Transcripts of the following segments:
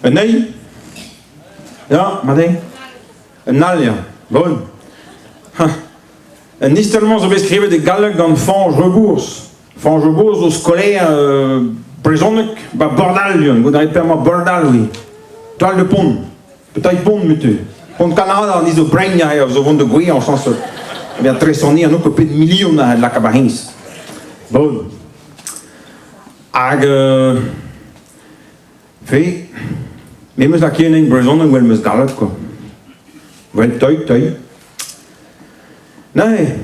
Un eil? Ya, mat eo? Un all, ya. Bon. Un istor-mañ zo bet skrivet e galleg gant Fañch Rebours. Fañch Rebours zo skolaer brezhoneg ba Bordal, du-hont. Goût a rit Bordal, oui. Toile de pont. Peut-être pont, mutu. Pont Kanada, ni zo brein aze, zo vont de gouiañ, sañs. Bien tresoniñ an pet milion a laka ba hennezh. Bon. Hag fe, me 'meus lakaet en brezhoneg 'vel 'meus gallet quoi. 'Vel teuit, teuit. Neuze,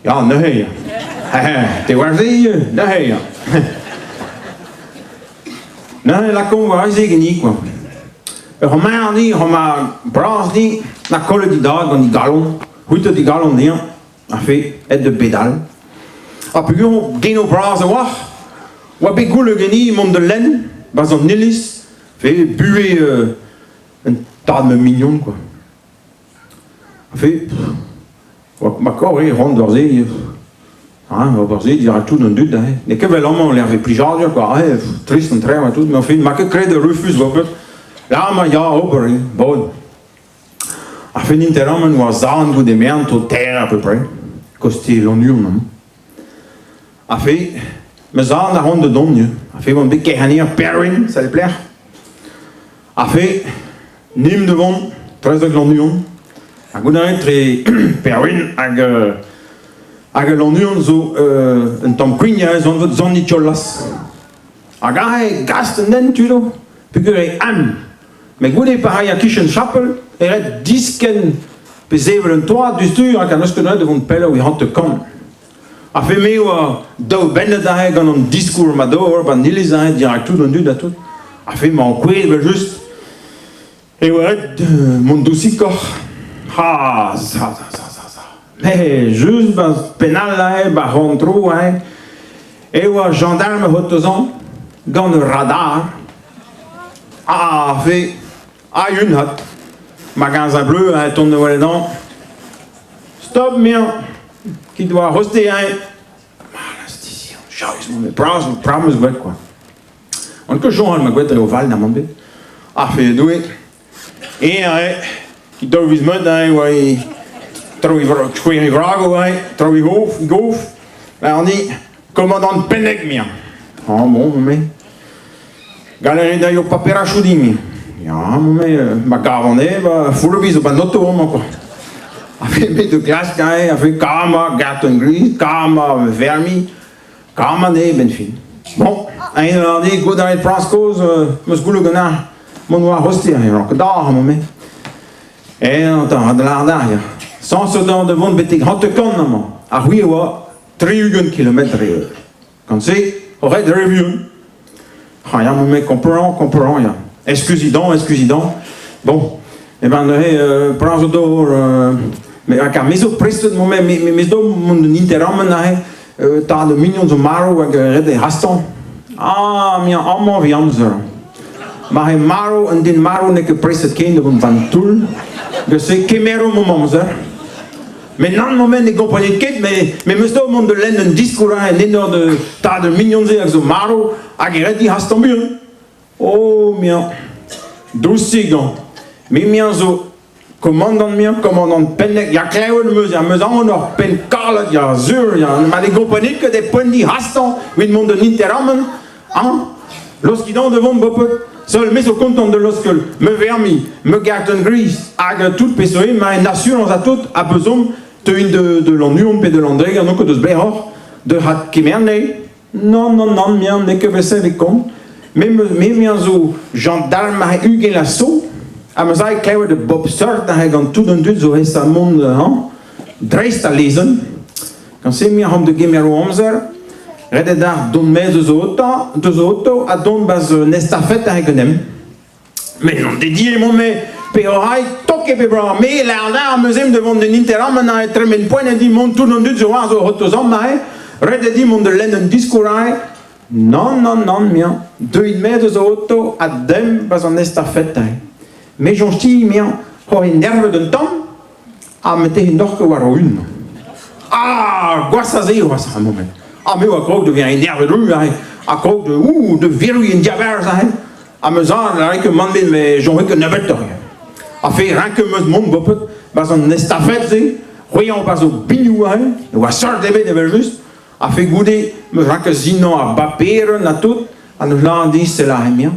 ya neuze ya. Te oar se ivez, neuze ya. Neuze lakaomp war se ganin quoi. Ur marv-ni, ur marv bras-ni, na kollet e dad gant e galon, c'hwitet e galon dezhañ. A fe, aet da bed all. Ha peogwir genoù bras a-walc'h, oa bet goullo ganin mont da lenn 'barzh an iliz, fe buhez un tad ma mignon quoi. A fe, oa ma korr eo c'hoant d'ober se, hein, ober se dirak tout an dud aze. N'eo ket 'vel amañ lec'h 'vez plijadur quoi, aze trist an traoù ha tout, mais enfin, 'ma ket graet ur refuz bepred. Ya, ma ya ober eo, bon. Ar fenn interamant oa zarn goude merenn tro teir à peu près, koste Lannuon amañ. Ha fe, ma zarn a ran da dont ivez. Ha fe oan bet kerc'hanier Perrin, sell pelec'h. Ha fe, nimp da vont trezek Lannuon. Ha goude etre Perrin hag hag Lannuon zo un tamm kuign aze anvet Sant-Nikolaz. Hag aze gast an hent tudo, peogwir eo eñ. Met goude pa ray a-kichen chapel e ret diskenn pe sevel un toad diouzhtu rak an eus ket da vont pelloc'h e 50. Ha fe me oa daoubennet aze gant an diskour ma dor ban iliz aze dirak tout an dud ha tout. Ha fe 'mañ kouezhet evel-just e oa ret mont dousikoc'h. Ha sa sa sa sa sa. Met just 'ba penn all aze 'ba c'horn-tro aze e oa gendarme o tont gant ur radar. Ah, fe, a-un hat. Magasin bleu hein, tont da welet amañ. Stop, miañ, ki doa roste hein. Bras, bras 'meus gwet quoi. On ket soñjal ma gwet dre o val na bet. Ah, fe Doue. Eñ hein, ki daou viz meut hein, oa e tro e skouer e vrago hein, tro e gof, e gof. An ni, Kommandant Penneg, miañ. Ah bon, me. Gall a rit dezho paperachoù din. Ya, me, ma gavan eo, ba Foulobi zo ba noto amañ quoi. A fait me de glask hein, a fait kama garton gris, kama vermi, kama ne ben fin. Bon, ein an e gout a rit Frañs kozh, meus goullo ganeoc'h mont war roster, eo da amañ me. Eh, da lardar, ya. Sañs da vont betek 50 amañ. Ar c'hwi a oa 60 kilometr eo. Gant se, ret review. Ah ya, me comprends, comprends, ya. Excusez-donc, excusez-donc. Bon, eh ben neuze, penaos zo d'ober, me hag ar me zo prestet me me me zo mont d'un interamant neuze, tad ur mignon zo marv hag ret eo hastañ. Ah, me amañ 'vit amzer. Mar eo marv, un den marv n'eo ket prestet ken da vont d'an toull. Neuze kemeromp hom amzer. Met nann, mamm ne gomprenet ket, met me 'meus daou mont da lenn un diskour en enor da tad ur mignon-se hag zo marv hag e ret din hastañ buan. Oh, miañ, dousik hañ. Me miañ zo komandant miañ, komandant pennek, ya klevet 'm eus, ya 'm eus aon ur penn kalet, ya sur, ya ma ne gomprenet ket e poent din hastañ evit mont d'an interamant, hañ. Laoskit añ da vont boped. Seul me zo kontant da laoskel me vermi, me gartenn griz hag tout pezh zo eo ma en asurañs ha tout ha bezomp teuint de, de Lannuon pe de Landreger n'on ket deus berroc'h de c'had Kemerne. Nann, nann, nann, miañ n'eo ket vet e kont. Me, me miañ zo gendarme ha 20 a so ha ma 'z klevet a bop seurt aze gant tout an dud zo esa mont hañ dreist al lezenn. Gant se me a da gemer o amzer, ret eo deoc'h dont maez eus o oto, deus o oto ha dont 'barzh un estafet aze ganemp. Met n'on dediet emaon-me pe oc'h tok pe bra. Me lâr am eus ezhomm da vont d'un interamant aze tremen poent eo din mont tout an dud zo war zo oto zamm aze. Ret eo din mont da lenn un diskour aze. Nann, nann, nann, miañ. Deuit maez eus o oto ha demp 'barzh an estafet aze. Me soñj ti, miañ, oc'h enervet un tamm Ha met n'oc'h ket war o-unan. Ah, gwashañ se eo ar moment. Ah, me oa krog da vezañ enervet ruz aze, ha krog da, ouh, da virviñ en diabarzh aze. Ha ma zad a ket mann bet me soñj ket nebeutoc'h. Ha fe ranket 'm eus mont bopet 'barzh an estafet-se, c'hwezhañ 'barzh o biniou aze, ne oa seurt ebet evel-just. Ha fe goude 'm eus ranket sinañ ar baperenn ha tout, ha 'neus lâret din sell aze emañ.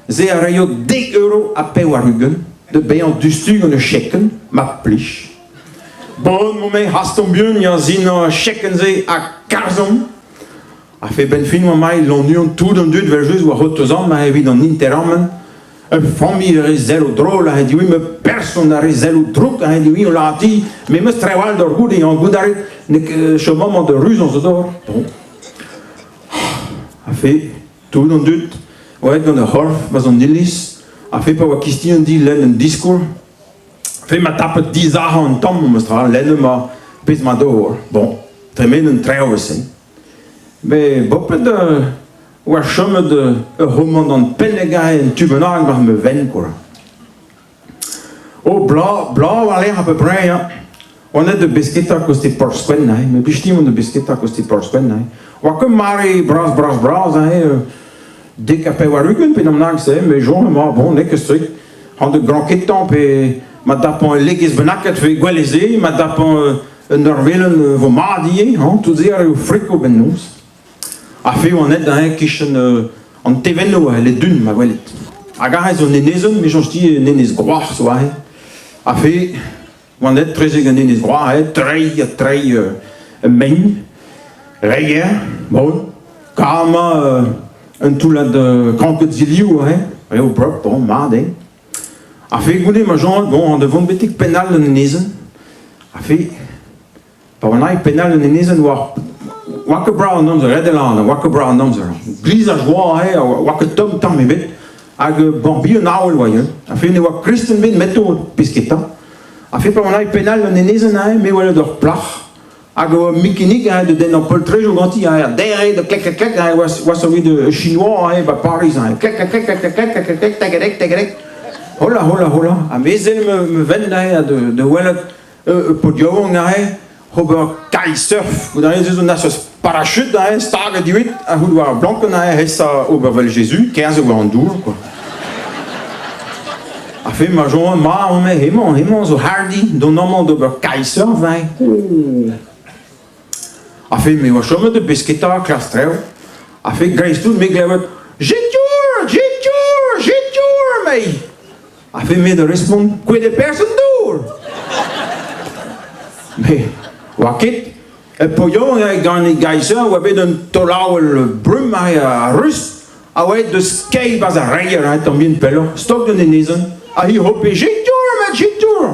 Se a raio 10 euro ha 80 da baeañ diouzhtu gant ur chekenn, mar plij. Bon, me hastomp buan ya sinañ ar chekenn-se ha karzhomp. Ha fe benn fin oa mailh Lannuon tout an dud 'vel-just oa c'hortozan evit an interamant. Ur familh a re selloù drol a divi ma person a re selloù drouk a divi o lârti me 'meus traoù all d'or goude hañ goût a rit n'eo ket chom amañ da ruzañ zo d'or. Bon. Ha fe tout an dud oa aet gant ur c'horf 'barzh an iliz ha fe pa oa kistion di lenn un diskour Fe ma tapet dizarc'hañ un tamm memes tra, lenn ma pezh ma d'ober. Bon, tremen un trev evel-se. Met boped oa chomet ur c'homandant pennek aze en tu bennak war ma fenn kwa. Oh, bloaz, bloaz war-lerc'h à peu près, ya. Oan aet da besketa koste Porzh-Gwenn aze. Me blij din mont da besketa koste Porzh-Gwenn aze. Oa ket mare bras, bras, bras aze, 90 pe n'am se, me soñj emañ, bon, n'eo ket strikt. An de granketañ pe ma dapañ ul legez bennaket 'vez gwell e se, ma dapañ un eurvelenn vo mat ivez, hañ, tout se a eo friko bennoz. Ar fe oan aet neuze 'kichen an tevennoù le dun ma welet. Hag aze zo un enezenn, me soñj dit un enez gwrac'h zo aze. Ar fe oan aet 'trezek an enez gwrac'h aze, treiñ ha treiñ ur mein, reier, bon, kar un toullad kranked zilioù aze, eo brok, bon, mat eo. Ar fe goude ma soñj, bon, da vont betek penn all an enezenn, ar fe, pa oan aet penn all an enezenn oa oa ket brav an amzer, ret eo lâret, oa ket brav an amzer. Glizh ar joa aze, oa ket tomm tamm ebet, hag bon, bihan avel oa ivez. Ar fe ne oa kristen ebet 'meto o pesketa. Ar fe pa oan aet penn all an enezenn aze, me welet ur plac'h Hag oa mikinik hein, da dennañ poltrejoù ganti hein, ha dere da klek klek klek hein, oa oa savet ur chinois hein, ba Pariz hein, klek klek klek klek klek klek klek tegerek tegerek. Hola hola hola ha me sell ma ma vent aze da da welet ur paotr yaouank aze ober kitesurf goude aze zo nas eus parachute aze staget diwit a-c'hout war ar blankenn aze esa ober 'vel Jésus kerzhet war an dour quoi. A fe ma soñj ma on hemañ hemañ zo hardi dont amañ d'ober kitesurf hein. A fe me oa chomet da besketa klas trev. A fe dreist-tout me glevet Jetour! Jetour! Jetour! mei! A fe me da respont Kouet e person dour! Me oa ket E Poyon gant e geizer oa bet un taol-avel brum aze a rust a oa aet da skeiñ 'barzh ar reier hein, tamm bihan pelloc'h, stok d'un enezenn. Ha hi hope Jitour, met Jitour!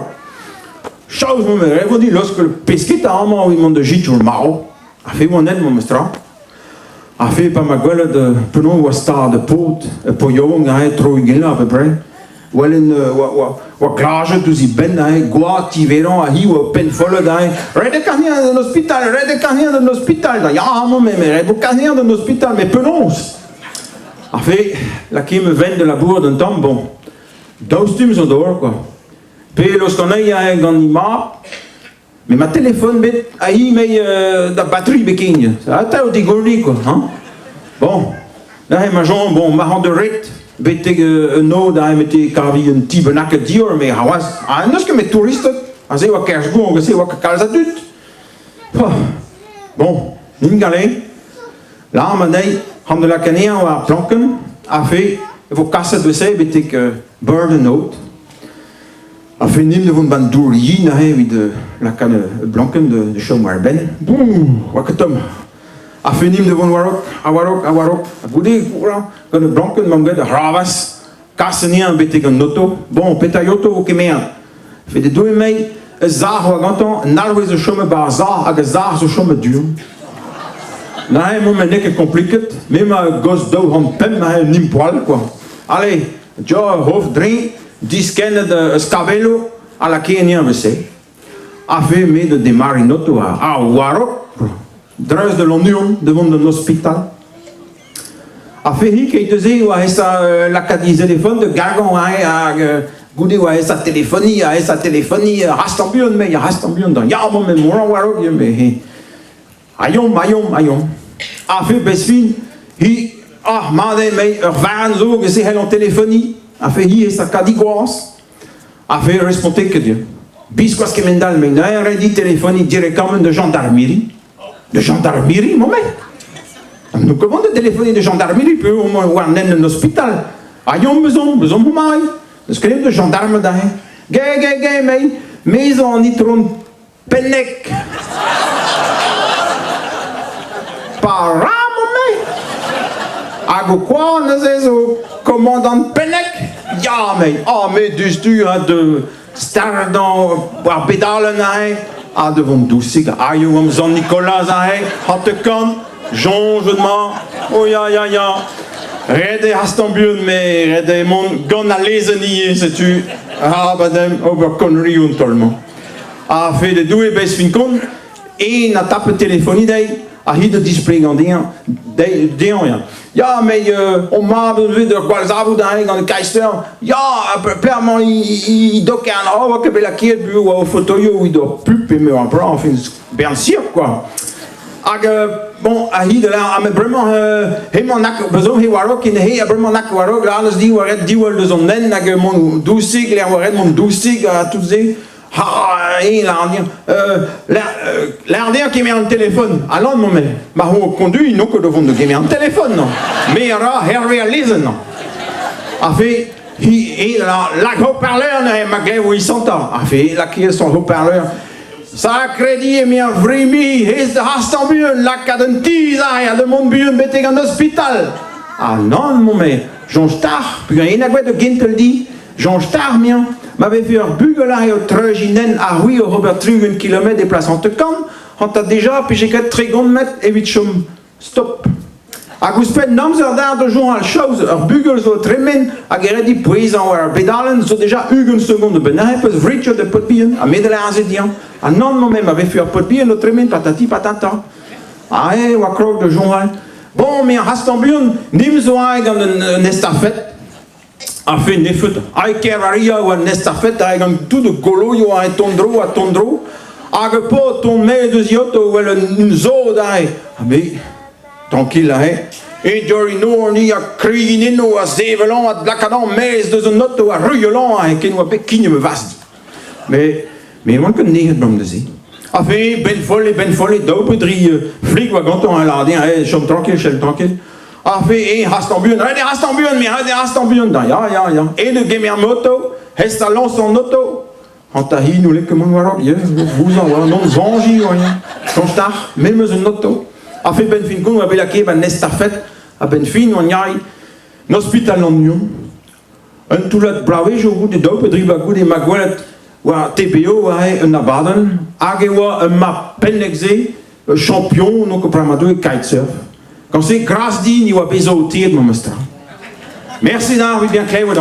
Chaous 'm eus ret vo dit laoskel pesketa amañ evit mont da Jitour marv. Ha fe oan aet memes tra. Ha fe pa 'ma gwelet penaos oa stad ar paotr, ar paotr yaouank aze troigellañ a-peu-près. Welen oa glajet ouzh e benn aze, gwad tiverañ ha hi oa pennfollet aze. Ret eo kas anezhañ d'an ospital, ret eo kas anezhañ d'an ospital. Da ya, amañ me, ret vo kas anezhañ d'an ospital, met penaos? Ar fe, lakaet ma vent da labourat un tamm, bon, daou stumm zo d'ober, quoi. Pe laosk anezhi aze gant he mab, met ma telefon bet ha hi mei da batterie beken. Atav digolliñ, quoi, hein. Bon, neuze ma soñj, bon, ma c'hoant da ret betek un nod aze mete kaviñ un ti bennaket dior, met c'hoazh, ha n'eus ket met touristed, aze oa Kersgourg, aze oa ket kalz a dud. Bon, n'int gale. Lâromp anezhi, c'hoant da lakaat anezhañ war ar plankenn, ha fe e vo kaset evel-se betek bord an aod. Ha fe int da vont 'ba'n dour yen aze evit lakaat ur blankenn da chom war e benn. Bouh, oa ket tomm. Ha fe int da vont war-raok, ha war-raok, ha war-raok. Ha goude, gant ur blankenn 'mamp graet ur c'hravazh, kas anezhañ betek an oto. Bon, petra oto vo kemeret? Fe da doue mei, ur sac'h oa gantañ, un alc'hwez zo chomet 'ba ar sac'h hag ur sac'h zo chomet du-hont. Neuze emaomp n'eo ket kompliket, me 'ma ur goz 205 aze un impoal quoi. Allez, Joa ur c'hof dreñv, diskennet eus kabelloù ha lakaet anezhañ evel-se. Ha fe me da demarriñ oto ha war-raok, dreuz da Lannuon da vont d'an ospital. Ha fe hi keit-se oa esa lakaat he zelefon da gargañ aze hag goude oa esa telefoniñ ha esa telefoniñ hastañ buan me, hastañ buan da ya mamm emañ war-raok me. Ha yomp, ha yomp, ha yomp. Ha fe bez fin, hi Ah, mat eo, me, ur varn zo gant se c'hell an telefoniñ, a fe hi e sakadiñ gwazh. A fe responte ket eo. Biskoazh kement-all, met neuze ret dit telefoniñ direktamant da gendarmerie. De gendarmerie, ma me. N'o ket vont da telefoniñ de gendarmerie peogwir emañ war hent an ospital. Ha yomp eus omp, eus omp omp N'eus ket de gendarme daze. Ge, ge, ge, mei, me zo an itron Pennek. Para, ma-me. Hag o kwa neuze zo komandant Pennek. Ya, me, ah, me diouzhtu ha de stardañ war bedalenn aze, ha de vont dousik. Aio am Sant Nikolaz aze, ha te kan, soñj ma, oh ya, ya, ya. Ret eo hastañ buan, met ret eo mont gant al lezenn ivez, setu arabat deomp ober konrioù an taol-mañ. Ha fede Doue bez fin kont, eñ a tape telefoniñ dezhi, ha hi da displegañ dezhañ, dezhañ ya. Ya, met hon mab eus bet ur gwallzarvoud aze gant Kaiser. Ya, pelec'h emañ he doken? Oh, oa ket bet lakaet buan oa o fotoioù evit ur pub pe meur a bra, enfin, bern sir, quoi. Hag, bon, ha hi da lâret, ha met bremañ, hemañ nak, bezo he war-raok, ken he, ha bremañ nak war-raok, lâret eus di oa ret diwall deus an hent hag mont dousik, lec'h oa ret mont dousik ha tout se. Ha eñ lâr dezhañ, lâr dezhañ kemer an telefon. Alan, mon ma ho konduiñ n'on ket o vont da gemer an telefon, non. Me a ra hervez al lezenn, non. A fe, hi, eñ lak haut-parleur neuze, ma glevo hi santañ. A fe, lakaet son haut-parleur. Sakredi eme ar vrimi, ez da hastañ buan, lakaat un tizh aze ha da mont buan betek an ospital. Ah nann, mon-me, soñj tac'h, peogwir en a gouet da gentel di. Soñj tac'h, miañ, ma vefe ur bugel aze o treuziñ hent ar c'hwi oc'h ober 60 kilometr e plas 50, hanter dija 'pije graet 30 metr evit chom stop. Hag ouzhpenn amzer d'ar da soñjal chaous, ur bugel zo o tremen hag e ret dit pouezañ war ar bedalenn zo deja 20 segond a-benn neuze peus Richard ur paotr bihan ha me da lâret dezhañ. Ha nann mañ ma vefe ur paotr bihan o tremen patati patata. Ah e oa krog da soñjal. Bon, me a hastañ buan, nim zo aet gant un estafet. A fe nefeut. Aet Kervaria oa an estafet aet gant tout o goloioù aet tont-dro ha tont-dro. Hag e paotr ton maez eus e oto wel un zod aze. Ha me, tranquille aze. E Dorino ni ha krigin eno ha sevel-añ ha lakaat-añ maez deus an oto ha ruilh-añ aze ken oa bet kign ma vazh. Mais, mais oan ket nec'het 'blam da se. A fe, ben folle, ben folle, daou pe dri flik oa gantañ a lâr dezhañ, hey, chom tranquille, chom tranquille. A fe, eñ hastañ buan, ret eo hastañ buan, me ret eo hastañ buan. Da, ya, ya, ya. E de gemer ma oto, hest a lañs an oto. Hanta hi n'houle ket mont war-raok, ya, bouzañ oa, non vañjiñ oa, ya. Soñj tac'h, me 'm eus un oto. A fe, benn fin kont oa bet lakaet ba nest ar fed, a-benn fin oan yaï, 'n ospital Lannuon. Un toullad bloavezhioù goude, daou pe dri bloaz goude ma gwelet war TBO aze un abadenn hag e oa un mab pennek-se, champion n'on ket bremañ kitesurf. Gant se, gras din e oa bet saoteet memes tra. Merci d'ar evit bien klevet.